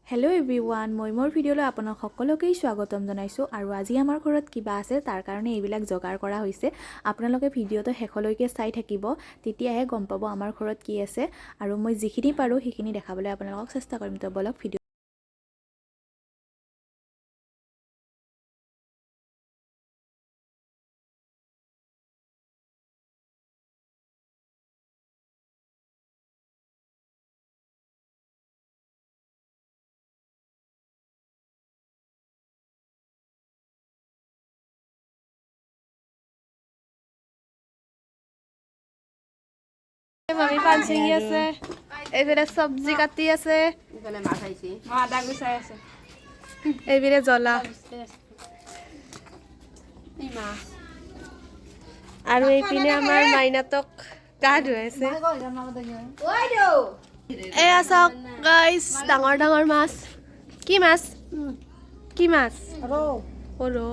Hello' everyone, মই মোৰ ভিডিঅ'লৈ আপোনাক সকলোকেই স্বাগতম জনাইছোঁ। আৰু আজি আমাৰ ঘৰত কিবা আছে, তাৰ কাৰণে এইবিলাক যোগাৰ কৰা হৈছে। আপোনালোকে ভিডিঅ'টো শেষলৈকে চাই থাকিব, তেতিয়াহে গম পাব আমাৰ ঘৰত কি আছে। আৰু মই যিখিনি পাৰোঁ সেইখিনি দেখাবলৈ আপোনালোকক চেষ্টা কৰিম। তো ব'লক ভিডিঅ'। মামী পাণ ছিঙি আছে, এইপিনে চব্জি কাটি আছে। ইফালে মাছ আহিছে। আদা গুচাই আছে। এইপিনে জ্বলা। এই মাছ। আৰু এইপিনে আমাৰ মাইনাটোক গা ধুৱাইছে। এয়া চাওক গাইছ, ডাঙৰ ডাঙৰ মাছ। কি মাছ? কি মাছ? অ' ৰৌ।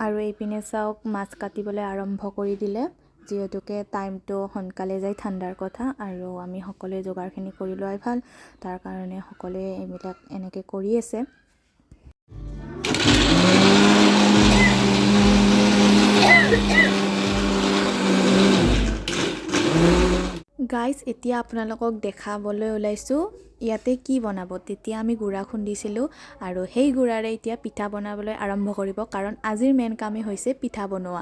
আৰু এইপিনে চাওক, মাছ কাটিবলৈ আৰম্ভ কৰি দিলে। যিহেতুকে টাইমটো সোনকালে যায়, ঠাণ্ডাৰ কথা আৰু আমি সকলোৱে যোগাৰখিনি কৰি লোৱাই ভাল, তাৰ কাৰণে সকলোৱে এইবিলাক এনেকৈ কৰি আছে। গাইজ, এতিয়া আপোনালোকক দেখাবলৈ ওলাইছোঁ ইয়াতে কি বনাব। তেতিয়া আমি গুড়া খুন্দিছিলোঁ আৰু সেই গুড়াৰে এতিয়া পিঠা বনাবলৈ আৰম্ভ কৰিব, কাৰণ আজিৰ মেইন কামেই হৈছে পিঠা বনোৱা।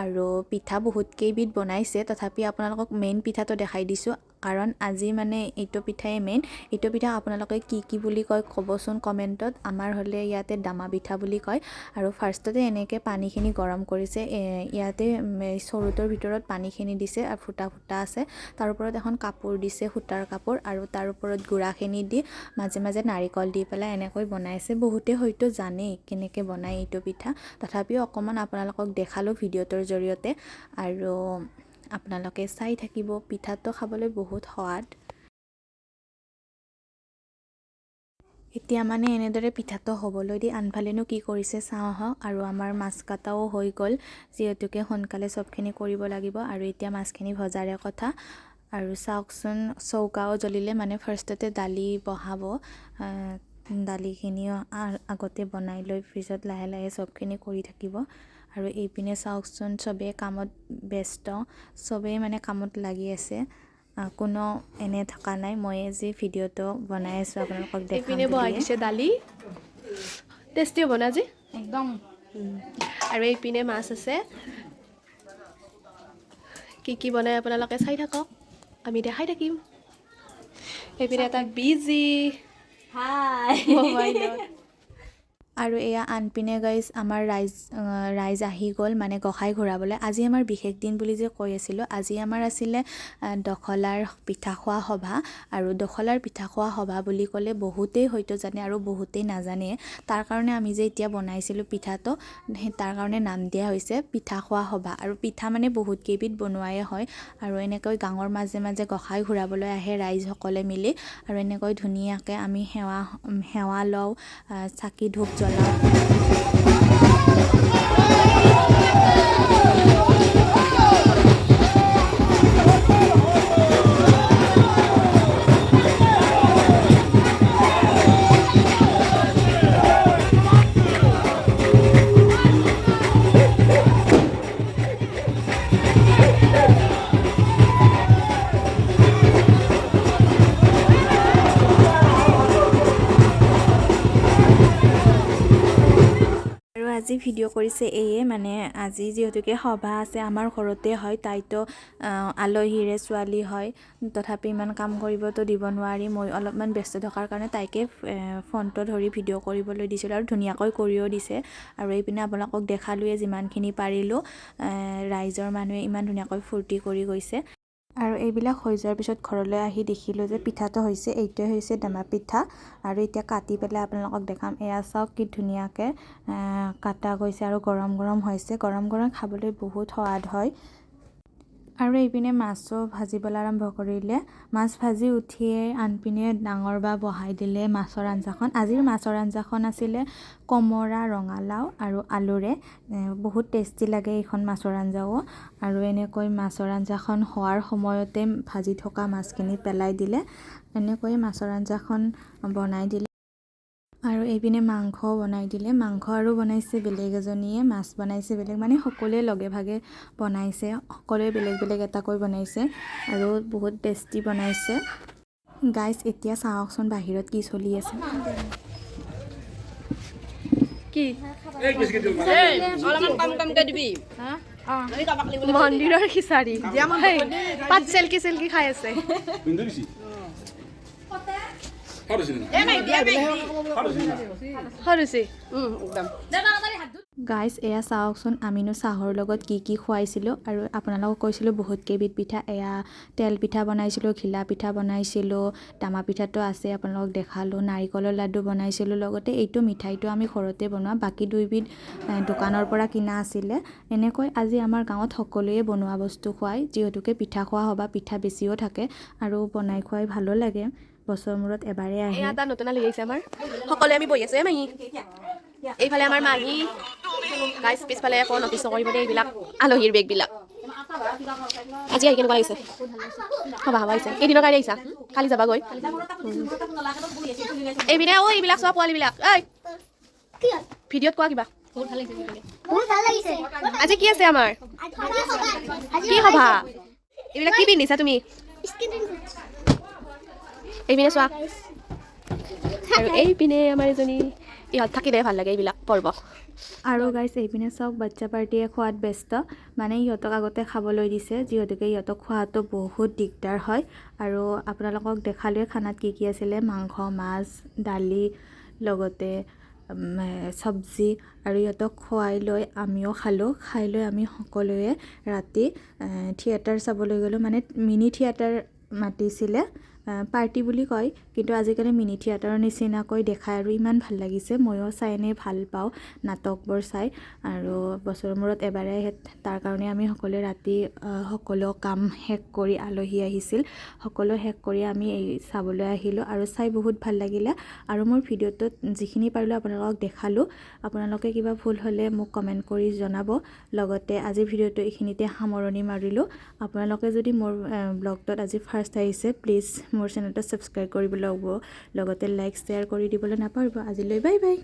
আৰু পিঠা বহুত কেইবিধ বনাইছে, তথাপি আপোনালোকক মেইন পিঠাটো দেখাই দিছোঁ, কাৰণ আজি মানে এইটো পিঠাই মেইন। এইটো পিঠা আপোনালোকে কি কি বুলি কয় ক'বচোন কমেণ্টত। আমাৰ হ'লে ইয়াতে দামা পিঠা বুলি কয়। আৰু ফাৰ্ষ্টতে এনেকৈ পানীখিনি গৰম কৰিছে। ইয়াতে চৰুটোৰ ভিতৰত পানীখিনি দিছে আৰু ফুটা ফুটা আছে, তাৰ ওপৰত এখন কাপোৰ দিছে, সূতাৰ কাপোৰ, আৰু তাৰ ওপৰত গুড়াখিনি দি মাজে মাজে নাৰিকল দি পেলাই এনেকৈ বনাইছে। বহুতে হয়তো জানেই কেনেকৈ বনায় এইটো পিঠা, তথাপিও অকণমান আপোনালোকক দেখালোঁ ভিডিঅ'টোৰ জৰিয়তে আৰু আপোনালোকে চাই থাকিব। পিঠাটো খাবলৈ বহুত সোৱাদ। এতিয়া মানে এনেদৰে পিঠাটো হ'বলৈ দি আনফালেনো কি কৰিছে চাওঁ আহক। আৰু আমাৰ মাছ কটাও হৈ গ'ল, যিহেতুকে সোনকালে চবখিনি কৰিব লাগিব। আৰু এতিয়া মাছখিনি ভজাৰে কথা। আৰু চাওকচোন, চৌকাও জ্বলিলে। মানে ফাৰ্ষ্টতে দালি বহাব, দালিখিনিও আগতে বনাই লৈ পিছত লাহে লাহে চবখিনি কৰি থাকিব। আৰু এইপিনে চাওকচোন, চবেই কামত ব্যস্ত, চবেই মানে কামত লাগি আছে, কোনো এনে থকা নাই। মই আজি ভিডিঅ'টো বনাই আছোঁ আপোনালোকক দেখাম এইপিনে বহাই বুলিয়ে। দিছে দালি। টেষ্টি হ'ব না আজি? একদম। আৰু এইপিনে মাছ আছে। কি কি বনাই আপোনালোকে চাই থাকক, আমি দেখাই থাকিম। এইপিনে এটা বিজি হাই। মোবাইলত। আৰু এয়া আনপিনে গাইজ, আমাৰ ৰাইজ আহি গ'ল, মানে গোঁসাই ঘূৰাবলৈ। আজি আমাৰ বিশেষ দিন বুলি যে কৈ আছিলোঁ, আজি আমাৰ আছিলে দখলাৰ পিঠা খোৱা সভা। আৰু দখলাৰ পিঠা খোৱা সভা বুলি ক'লে বহুতেই হয়তো জানে আৰু বহুতেই নাজানে। তাৰ কাৰণে আমি যে এতিয়া বনাইছিলোঁ পিঠাটো, সেই তাৰ কাৰণে নাম দিয়া হৈছে পিঠা খোৱা সভা। আৰু পিঠা মানে বহুত কেইবিধ বনোৱাই হয়। আৰু এনেকৈ গাঁৱৰ মাজে মাজে গোঁসাই ঘূৰাবলৈ আহে ৰাইজসকলে মিলি আৰু এনেকৈ ধুনীয়াকৈ আমি সেৱা লওঁ, চাকি ধূপ জ্বলাওঁ। আৰু আজি ভিডিঅ' কৰিছে এয়ে, মানে আজি যিহেতুকে সভা আছে, আমাৰ ঘৰতে হয়, তাইতো আলহীৰে ছোৱালী হয়, তথাপি ইমান কাম কৰিবতো দিব নোৱাৰি। মই অলপমান ব্যস্ত থকাৰ কাৰণে তাইকে ফোনটো ধৰি ভিডিঅ' কৰিবলৈ দিছিলোঁ আৰু ধুনীয়াকৈ কৰিও দিছে। আৰু এইপিনে আপোনালোকক দেখালোৱে যিমানখিনি পাৰিলোঁ, ৰাইজৰ মানুহে ইমান ধুনীয়াকৈ ফূৰ্তি কৰি গৈছে। আৰু এইবিলাক হৈ যোৱাৰ পিছত ঘৰলৈ আহি দেখিলোঁ যে পিঠাটো হৈছে, এইটোৱে হৈছে দামা পিঠা। আৰু এতিয়া কাটি পেলাই আপোনালোকক দেখাম। এয়া চাওক, কি ধুনীয়াকৈ কাটা গৈছে আৰু গৰম গৰম হৈছে। গৰম গৰম খাবলৈ বহুত সোৱাদ হয়। আৰু এইপিনে মাছো ভাজিবলৈ আৰম্ভ কৰিলে। মাছ ভাজি উঠিয়ে আনপিনে ডাঙৰ বা বহাই দিলে মাছৰ আঞ্জাখন। আজিৰ মাছৰ আঞ্জাখন আছিলে কমৰা, ৰঙালাও আৰু আলুৰে। বহুত টেষ্টি লাগে এইখন মাছৰ আঞ্জাও। আৰু এনেকৈ মাছৰ আঞ্জাখন হোৱাৰ সময়তে ভাজি থকা মাছখিনি পেলাই দিলে, এনেকৈয়ে মাছৰ আঞ্জাখন বনাই দিলে। এইপিনে মাংস বনাই দিলে। মাংস আৰু বনাইছে বেলেগ এজনীয়ে, মাছ বনাইছে বেলেগ, মানে সকলোৱে লগে ভাগে বনাইছে। সকলোৱে বেলেগ বেলেগ এটাকৈ বনাইছে আৰু বহুত টেষ্টি বনাইছে। গাইজ, এতিয়া চাওকচোন বাহিৰত কি চলি আছে। কি? অলপমান কম কমকে দিবি। মন্দিৰৰ খিচাৰি। হেই, পাত চেলকি চেলকি খাই আছে। পিন্ধি। সৰুচি। একদম। গাইজ, এয়া চাওকচোন, আমিনো চাহৰ লগত কি কি খুৱাইছিলোঁ। আৰু আপোনালোকক কৈছিলোঁ বহুত কেইবিধ পিঠা। এয়া তেল পিঠা বনাইছিলোঁ, ঘিলা পিঠা বনাইছিলোঁ, টেমা পিঠাটো আছে, আপোনালোকক দেখালোঁ, নাৰিকলৰ লাডু বনাইছিলোঁ। লগতে এইটো মিঠাইটো আমি ঘৰতে বনোৱা, বাকী দুইবিধ দোকানৰ পৰা কিনা আছিলে। এনেকৈ আজি আমাৰ গাঁৱত সকলোৱে বনোৱা বস্তু খুৱায়, যিহেতুকে পিঠা খোৱা সভা, পিঠা বেছিও থাকে আৰু বনাই খুৱাই ভালো লাগে। বছৰ মূৰত এবাৰেই আহে। এয়া এটা নতুন আলহী আহিছে আমাৰ। সকলোৱে আমি বহি আছো। এ মাহী, এইফালে আমাৰ মাহী। গাইজ, পিছফালে একো নটিচ নকৰিব দেই এইবিলাক আলহীৰ বেগবিলাক। আজি আহি কেনেকুৱা লাগিছে? সভা সভা আহিছে। কেইদিনৰ কাৰণে আহিছা? কালি যাবাগৈ। এইপিনে অ এইবিলাক চোৱা পোৱালিবিলাক। ঐ, ভিডিঅ'ত কোৱা কিবা। বহুত ভাল লাগিছে। আজি কি আছে আমাৰ? আজি কি সভা? এইবিলাক কি পিন্ধিছা তুমি? এইপিনে চোৱা। আৰু এইপিনে আমাৰ এজনী। ইহঁত থাকিলে ভাল লাগে এইবিলাক পৰ্ব। আৰু গাইজ, এইপিনে চাওক, বাচ্চা পাৰ্টীয়ে খোৱাত ব্যস্ত। মানে ইহঁতক আগতে খাবলৈ দিছে, যিহেতুকে ইহঁতক খোৱাটো বহুত দিগদাৰ হয়। আৰু আপোনালোকক দেখালোৱে খানাত কি কি আছিলে: মাংস, মাছ, দালি, লগতে চব্জি। আৰু ইহঁতক খুৱাই লৈ আমিও খালোঁ। খাই লৈ আমি সকলোৱে ৰাতি থিয়েটাৰ চাবলৈ গ'লোঁ। মানে মিনি থিয়েটাৰ মাতিছিলে, পাৰ্টি বুলি কয়, কিন্তু আজিকালি মিনি থিয়েটাৰৰ নিচিনাকৈ দেখায় আৰু ইমান ভাল লাগিছে। ময়ো চাই এনেই ভাল পাওঁ নাটকবোৰ চাই। আৰু বছৰৰ মূৰত এবাৰে আহে, তাৰ কাৰণে আমি সকলোৱে ৰাতি সকলো কাম শেষ কৰি, আলহী আহিছিল, সকলো শেষ কৰি আমি এই চাবলৈ আহিলোঁ আৰু চাই বহুত ভাল লাগিলে। আৰু মোৰ ভিডিঅ'টোত যিখিনি পাৰিলোঁ আপোনালোকক দেখালোঁ। আপোনালোকে কিবা ভুল হ'লে মোক কমেণ্ট কৰি জনাব। লগতে আজিৰ ভিডিঅ'টো এইখিনিতে সামৰণি মাৰিলোঁ। আপোনালোকে যদি মোৰ ব্লগটোত আজি ফাৰ্ষ্ট আহিছে, প্লিজ মোৰ চেনেলটো ছাবস্ক্ৰাইব কৰিব ল'ব, লগতে লাইক, শ্বেয়াৰ কৰি দিবলৈ নাপাহৰিব। আজিলৈ বাই বাই।